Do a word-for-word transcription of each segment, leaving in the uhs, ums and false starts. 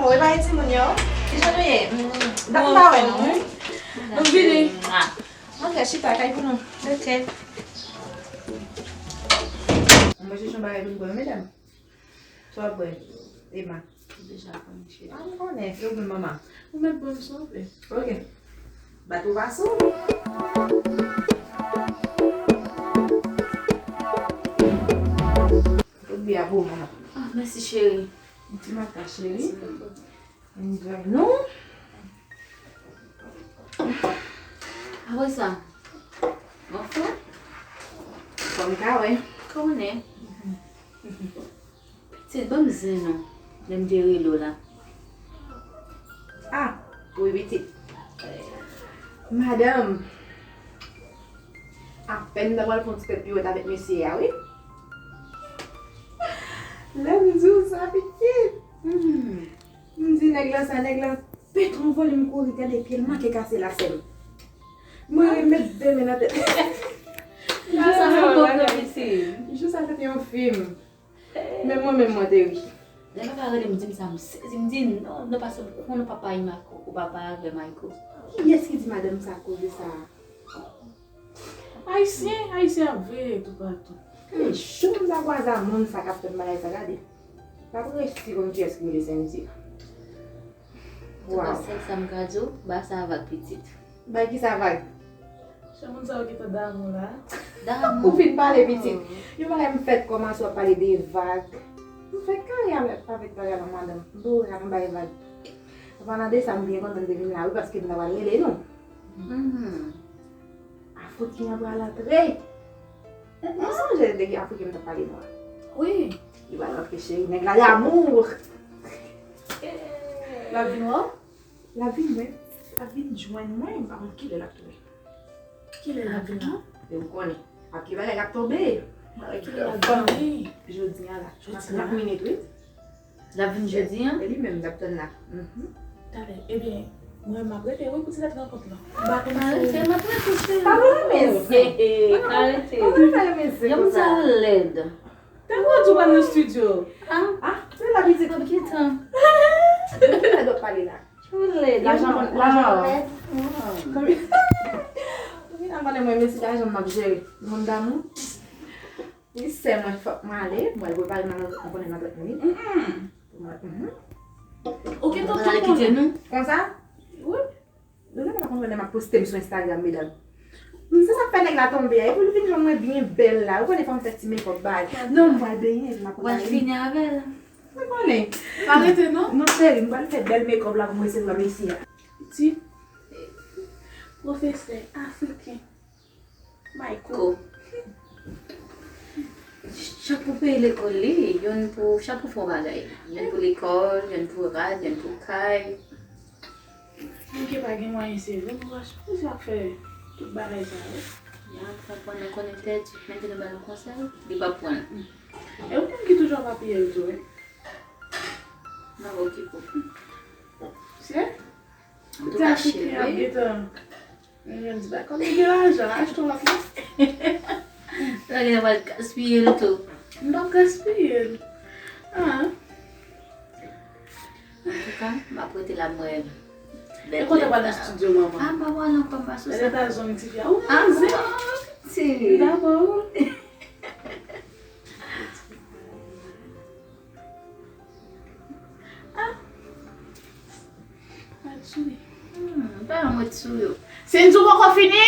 Waw, e bagay timoun yo. Kijan nou ye? Mm, dat m pa wè nou, wi. Nou vini. Antre, chita, kay pou nou. Ok. Mwen chèche yon bagay pou n bwè, medam. Sa w ap bwè, Emma? Deja konn, cheri. Ah, m konnen, se ou menm, manman. Ou mèt bwè m si w vle. Ok. Bat ou pa sou. Tout byen pou ou, manman. Ah, mèsi, cheri. Yon ti maka, cheri. Mèsi bokou. Enjoy nou. Apre sa, anfen, kòm ka wè. Konnen. Pitit, ban m zen non, lè m te rele w la. Ah, wi, pitit. Madanm, apèn m ta pral fè yon ti tèt piwèt avèk mesye a, wi. Lè m di w sa, pitit. Hmm. M di nèg lan sa, nèg lan pete yon vòlè, m kouri gade pye l manke kase lasèm. Mwen remet de men nan tèt. Jou sa fè yon fim. Men mwen menm mwen te ri. Lè papa rele m, di m sa, m sezi, m di non, non, paske ou konnen papa Imako, ou papa avè Mayko. Kiyès ki di madanm sa koze sa? Ayisyen, Ayisyen ap veye toupatou. Gade jan m ta kwaze a moun sa k ap fè m bagay sa, gade. M ap resi konn kiyès ki rele Sendy. Antouka, sèl sa m ka di w, ba sa vag pitit. Bay ki sa vag? Jan moun sa yo gentan damou la. Damou. Ou fin pale pitit. Yon bagay m fèk kòmanse w ap pale de vag. M fèk kare avèk, avèk bagay la, madanm. M boure a, m bay vag. An palan de sa, m byen kontan m te vin la, wi, paske m ta pral rele nou. Mhm. Afriken an pral antre. Ou sonje nèg afriken m t ap pale nou an? Wi. Li pral antre, cheri. Nèg la damou. L ap vin wè w? L ap vin wè. L ap vin jwenn mwen, m pa konn kilè l ap tounen. Kilè l ap vin la? E ou konnen. Ak ki bagay k ap tonbe. Kilè l ap vini? Jodi a la. Jodi a? Nan trant minit, wi. L ap vin jodi a? E li menm n ap tann la. Mhm. Talè, ebyen, mwen m ap rete wi pou ti dat rankont lan. M pa konn si... Arete, m ap rete, cheri. Pa vle renmen zen. He, he, arete. Pa vle fè renmen zen konsa. Yon moun sa yo lèd. Te mwen di w pral nan estidyo. Ah, ah, se la pitit. Nan ki tan? Depi lè w ap pale la. Ou lèd, lajan, lajan lèd. Konbyen, konbyen nan mande mwen, men se lajan m ap jere. Moun damou. Wi, sè mwen, fòk mwen ale. Mwen prepare nan, mwen konnen nan trant minit. Mm-mm. Mwen, mhm. Ou gentan tou konnen. Konsa? Wi. Nou gentan pa konn lè m ap poste m sou Instagram, medam. Se sa k fè nèg la tonbe a. Epi li vin jwenn mwen byen bèl la. Ou konnen fò m fè ti make up bagay. Non, m pral benyen, m ap prepare. Ou pral fini avè l. Ou konnen. Pa rete non. Non, cheri, m pral fè bèl make up la pou m resevwa mesye a. Ti pwofesè afriken. Mayko. Ko. Chak pou peyi lekòl li, youn pou, chak pou fè yon bagay. Youn pou lekòl, youn pou rad, youn pou kay. Manke pa gen mwayen, se vre, m pa sipoze ap fè tout bagay sa yo. Ya, pa pran nan konnen pèdi, menm si nou ba l yon konsèy, li p ap pran l. E ou konn ki toujou ap apiye l tou, wi. M ap okipe w. Se? Antouka, cheri. Ap gentan. Mwen menm di, dakò, li gen lajan, achte yon lòt la. Sa gen pral gaspiye l tou. M p ap gaspiye l. Ah. Antouka, m ap rete la, m wè. E kote w pral nan estidyo, manman? A, m pa pral ankò, m pa sou sa. Lè ta zong ti fi a, ou rizè. Ti. Dakò. Ah. Al sou li. Hmm, pa yon ret sou yo. Sendy, ou poko fini?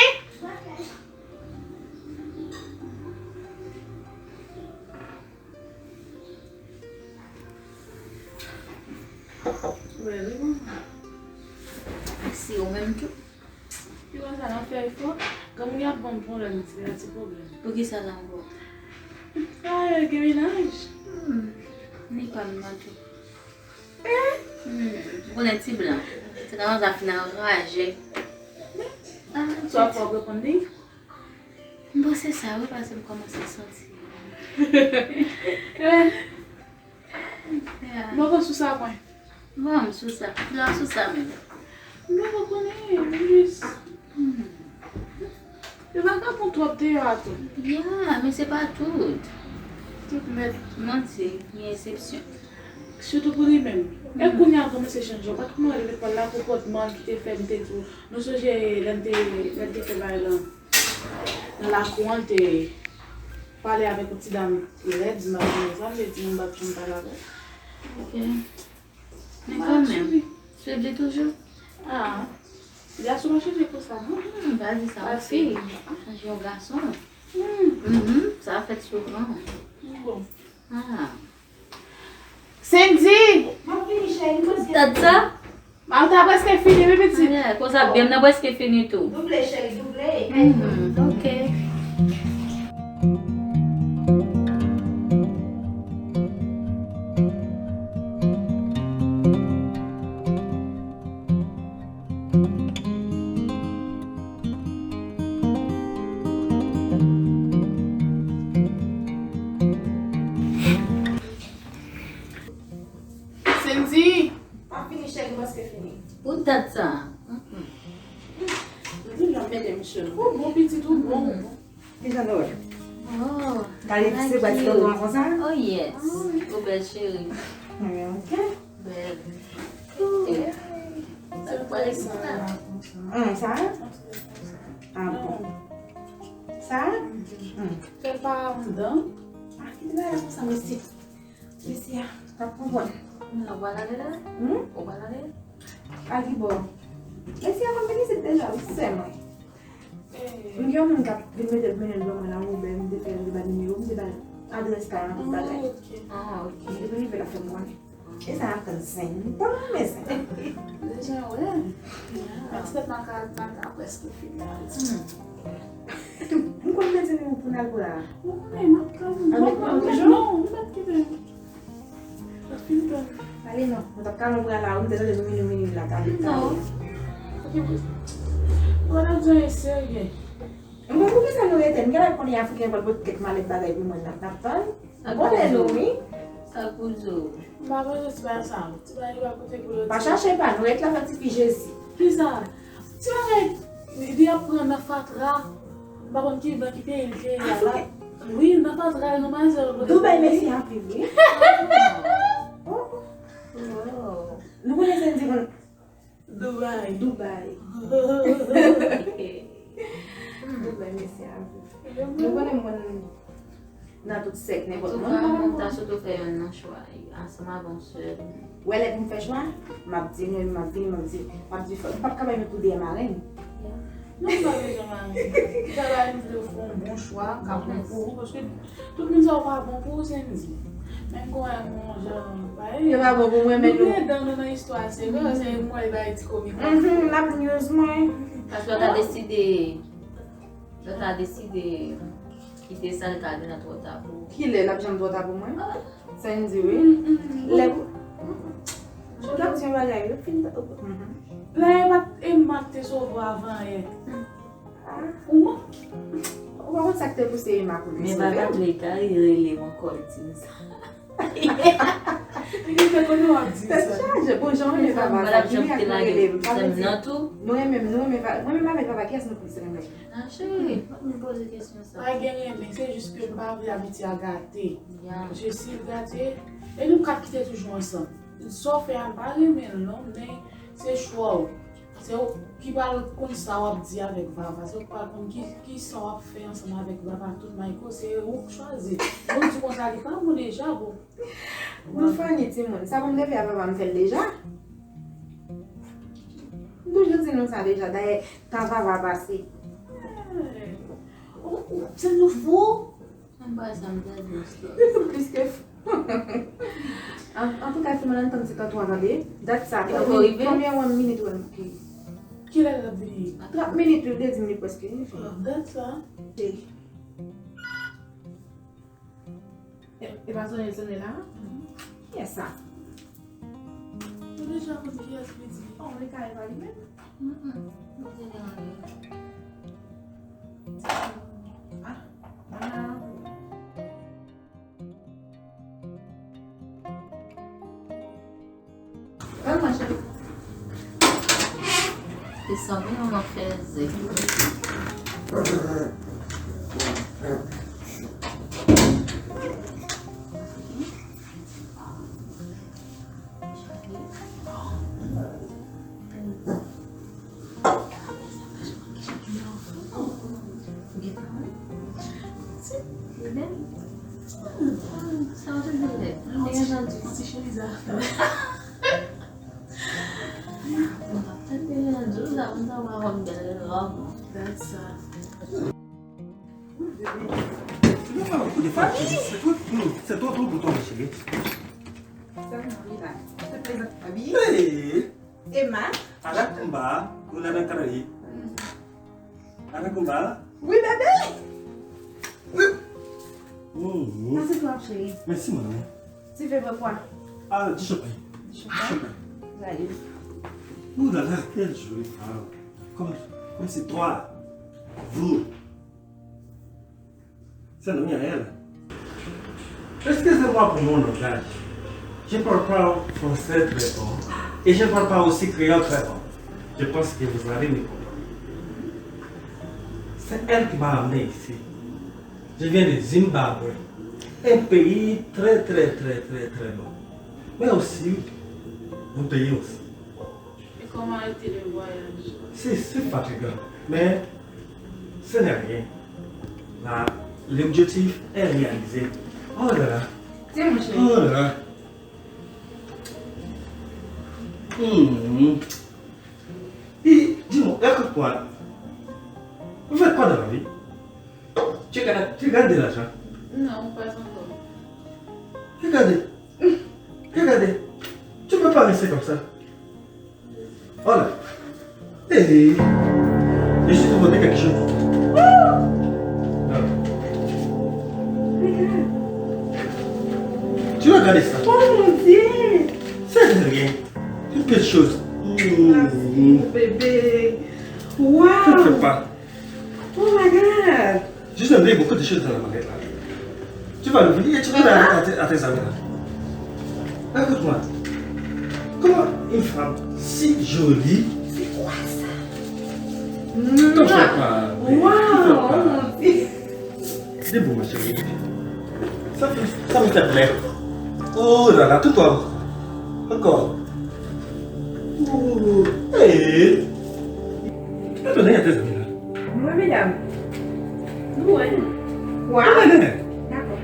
Wè, wi, manman. Ak si ou menm tou. Pi konsa, nan fè efò, granmoun yo ap ban m pwoblèm, ti, ti pwoblèm. Poukisa l ankò? Ah, yo gen mennaj. Hmm, ni pa m nan tou. Eh? Hmm, ou konnen ti blan. Se nan sa fin anraje. Ah, swa fò w reponn li? M panse sa, wi, paske m kòmanse santi. Eh. Yeah. Mwen poko sou sa, mwen. Bon, m sou sa. Lè w sou sa menm. M poko konnen, m jis. Hmm. Yo vagabon twòp deyò a tou. Yeah, men se pa tout. Tout nèt. Manti, gen eksepsyon. Sitou pou li menm. E kounye a l kòmanse chanje. Ou pa t konnen lekòl la, konpòtman l ki te fè m te di w. Nou sonje lè m te, lè m te fè bagay lan. Nan lakou an, l te pale avèk yon ti dam lèd, m pa konnen sa, m te di, m pa t janm pale avè l. Ok. Men kanmenm, swiv li toujou? Ah, gason pa chanje konsa, non. Hmm, pa di sa, yon fi chanje yon gason. Hmm. Mhm, sa fèt souvan. Bon. Ah. Sendy! M ap vini, cheri, m prèske fini. Tande sa? Mal ta prèske fini, wi, pitit. Yeah, konsa, byen m nan prèske fini tou. Double, cheri, double. Mhm, ok. Sendy! Pa fini, cheri, m prèske fini. Ou dat sa? Mm-mm. Nou toujou ap mete m sou. Ou bon, pitit, ou bon, ou bon. Kijan nou wè? Oh, gade ki se bwèt tonton an konsa? Oh, yes. Ou bèl, cheri. Ok. Bèl. Sa, sa. Hum, sa? Ah, bon. Sa? Hum. Fè pa anndan. Ah, ki bagay konsa, mesye? Mesye a, t ap konprann. Ou pral ale la? Hmm? Ou pral ale? Al ki bò? Mesye a konn vin isit deja, wi, sè mwen. Eh. M gen yon moun k ap vin mete, mennen l ban mwen nan Woubè, m te fè l, m te ba l nimewo, m te ba l adrès kay an, tout bagay. Ah, ok. Ah, ok. Li vin rive la fè m konnen. E sa ap tann zen. M tèlman renmen zen. Deja, wè. Mwen ti tèt mwen ka, mwen ka prèske fini. Hmm. M konn mete nimewo pou n al bò la. Ou konnen, m ap tann. An met mwen toujou? Non, m p ap kite. Fin tan. Ale non, mwen t ap kalon bra la, ou m te tande nou mini mini la, kale, kale. Non. Ou pa t ap di anyen serye. Mwen, poukisa nou rete? M genlè konnen Afriken pral pote kèk malèt bagay pou mwen, n ap, n ap tann. M konnen nou, wi. Sa pou di w. M pa bezwen ti bagay sa. Ti bagay yo pa pote pou yo. Pa chache pa, nou ret la fè tifi Jezi. Kisa? Ti bagay, li ap pran nan fatra. M pa konn ki blan, ki peyi l te ye a la. Wi, nan fatra, nan mazè l pote. Dubai, mesye ap viv, wi. Oh, oh. Nou konnen Sendy konn Dubai. Dubai. Dubai, mesye ap viv. Nou konnen moun nan tout sèk, nenpòt moun. Antouka, mwen ta sitou fè youn nan chwa, ansanm avè yon sèl. Wè lè pou m fè chwa, m ap di, mwen, m ap vini, m ap di, m ap di, fò, m p ap ka bay nou tou dèyè marenn. Non, m pa bezwen marenn. Sa la, m vle w fè yon bon chwa, k ap bon pou ou, paske tout moun sa yo pa bon pou ou, Sendy. Menm kòrèk, yon jan, pa e. Yo pa bon pou mwen, men nou. Nou gen dan nou nan istwa, se vre, se mwen, bay ti komik. Mhm, l ap news mwen. Paske w ta deside, w ta deside kite sa, l ka vin twò ta pou ou. Kilè l ap janm twò ta pou mwen? Sendy, wi. Lè pou. Jan w t ap di yon bagay, yo fin. Lè e pa t Emma k te sove w avan yè. Ou, ou pa konn sa k te pouse Emma pou li sove w? Men papa Drake a rele m ankò, l di m sa. Li te konnen w ap di sa. Tèt chaje. Bon, jan w renmen papa, sa vini ak nou rele m. Papa di, nou renmen, nou renmen, mwen menm avèk papa, kiyès nou plis renmen? Ah, cheri, pa vin poze kesyon sa. Pa gen renmen, se jis ke m pa vle amitié a gate. Paske si l gate, e nou ka kite toujou ansanm. Sa w fè a, m pa renmen l non, men se chwa w. Se ou ki pral konn sa w ap di avèk Vava. Se ou ki pral konn ki, ki sa w ap fè ansanm avèk Vava tout Mayko. Se ou k chwazi. Bon, di konsa, li pa bon deja, bon. Nou funny, timoun. Sa pou m te fè a Vava, m fè l deja. M toujou di nou sa deja. Dayè, tan Vava pase. Ou, ou, se nou fou? Anba sa m ta di w stop. Li fou plis ke fou. An, antouka, timoun, ann tann ti tan twa, tande. Dat sa. Li poko rive? Konbyen w minit ou wè m ki? Kilè l ap vini? Trant minit, wi, de di minit prèske. Dat sa. Wi. E, e pa sonnen l sonnen la? Kiyès sa? Ou deja konn kiyès li di. Oh, li ka evalye menm? Mm, mm. Li deja anlè. Ah, ah. Pran mwen, cheri. Li sanble yon manfèzè. That's sad. Se twò, se twò pou tande, cheri. Sèlman, wi, la. Se prezan, wi. Hey! Emma. Anakonda, ou nan nan karayi. Anakonda? Wi, bebe! Wi. Mhm. Sa se twò, cheri. Mèsi, manmi. Ti fè bwè kwa? Ah, di chanpay. Di chanpay? Di chanpay. Gade. Ouh là là, quelle jolie femme. Comme, comme c'est toi. Vous. C'est non, Yael. Excusez-moi pour mon langage. Je ne parle pas français très bon. Et je ne parle pas aussi créole très bon. Je pense que vous allez me comprendre. C'est elle qui m'a amené ici. Je viens de Zimbabwe, un pays très, très, très, très, très beau. Mais aussi, vous payez aussi. Et comment a été le voyage? C'est, c'est fatigant, mais ce n'est rien. Là, l'objectif est réalisé. Oh là là. Tiens, mon chéri. Oh là là. Hmm. Et dis-moi, écoute-moi. Vous faites quoi dans la vie? Tu gagnes, tu gagnes de l'argent? Non, pas encore. Regardez. Regardez. Tu peux pas rester comme ça. Voilà. Hey. Je suis te demander quelque chose. Ah. Tu vas regarder ça. Oh mon Dieu. C'est de rien. Une petite chose. Merci, mon bébé. Wow. Tu ne fais pas. Oh my God! Je donnerai beaucoup de choses dans la mallette là. Tu vas l'ouvrir et tu vas aller à tes, à tes amis là. Écoute-moi. Comment une femme si jolie. C'est quoi ça? T'en fais pas, baby. Wow, t'en fais pas. Oh mon Dieu. Debout, ma chérie. Ça fait, ça me fait plaisir. Oh là là, tout toi. Encore. Oh, hey. Retourne à tes amis là. Mwen, medam. Nou wè. Wa. Dakò.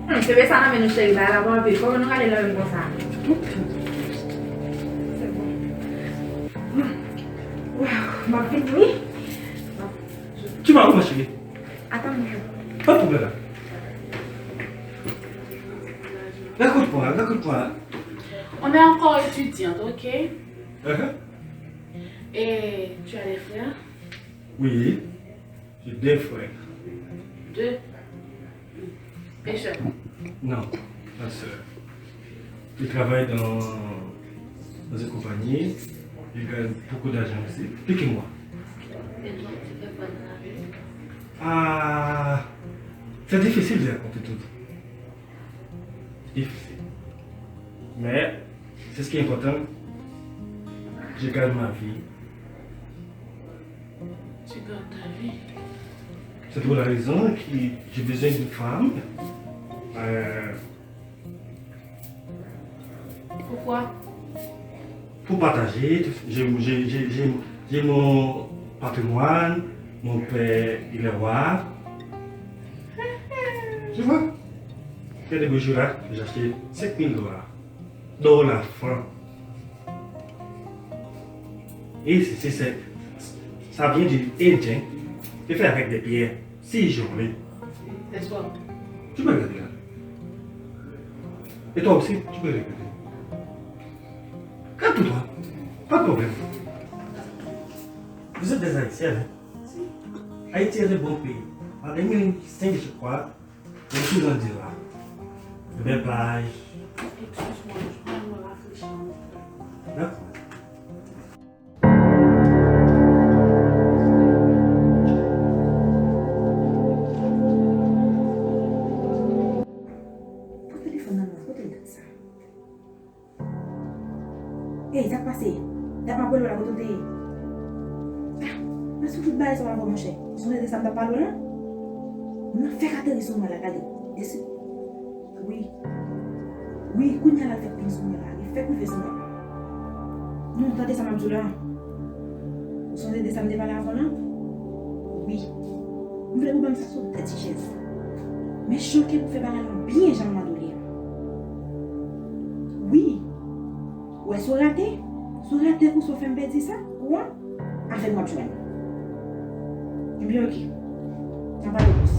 Hmm, se bè sa nan men nou, cheri, bagay la pa anpil. Kòman nou rale nan men m konsa? Se bon. Hmm. Waw, m ap vini, wi. Tu vas où, ma chérie? Attends, mon cœur. Pas de problème. Raconte-moi, raconte-moi. On est encore étudiante, ok? Uh-huh. Et tu as des frères? Oui, j'ai deux frères. Deux? Et sœur? Non, pas sœur. Il travaille dans, dans une compagnie. Il gagne beaucoup d'argent aussi. Expliquez-moi. Et toi, tu fais quoi dans la vie? Ah, c'est difficile de raconter tout. Difficile. Mais c'est ce qui est important. Je gagne ma vie. Tu gagnes ta vie. C'est pour la raison que j'ai besoin d'une femme. Euh, Pourquoi? Pour partager, j'ai, j'ai, j'ai, j'ai, j'ai mon patrimoine, mon père, il est roi. Tu vois? Pierre de Bergerac, j'ai acheté cinq mille dollars. Dollars, francs. Et c'est, c'est, c'est, ça vient du Indien. C'est fait avec des pierres. Si j'en ai. Bonsoir. Tu peux regarder là. Et toi aussi, tu peux regarder. Regarde pour toi. Pas de problème. Vous êtes des Haïtiens, hein? Si. Haïti est un bon pays. En deux mille cinq, je crois, je suis rendu là. De belles plages. Excuse-moi, je prends mon rafraîchissement. D'accord. Pran telefòn nan men w, kote l dat sa? Ey, sa k pase? Dat m ap rele w la, kote w te ye? Ah, mwen sou tout bagay sa w ap fè, monchè. Ou sonje de sa m t ap pale w lan? Mwen fèk ateri sou mwen la, gade. Desi. Wi. Wi, kounye a l al fèk vin sou mwen la. Li fèk rive sou mwen. Non, tande sa m ap di w la. Ou sonje de sa m te pale avè w lan? Wi. M vle pou ban m sa sou de ti chèz. Men chonke pou fè bagay lan byen jan m mande w li a. Wi. Ou wè si w rate, si w rate kou, si w fè m pèdi sa, kou an, avè m w ap jwenn. Ebyen, oke. N a pale plis.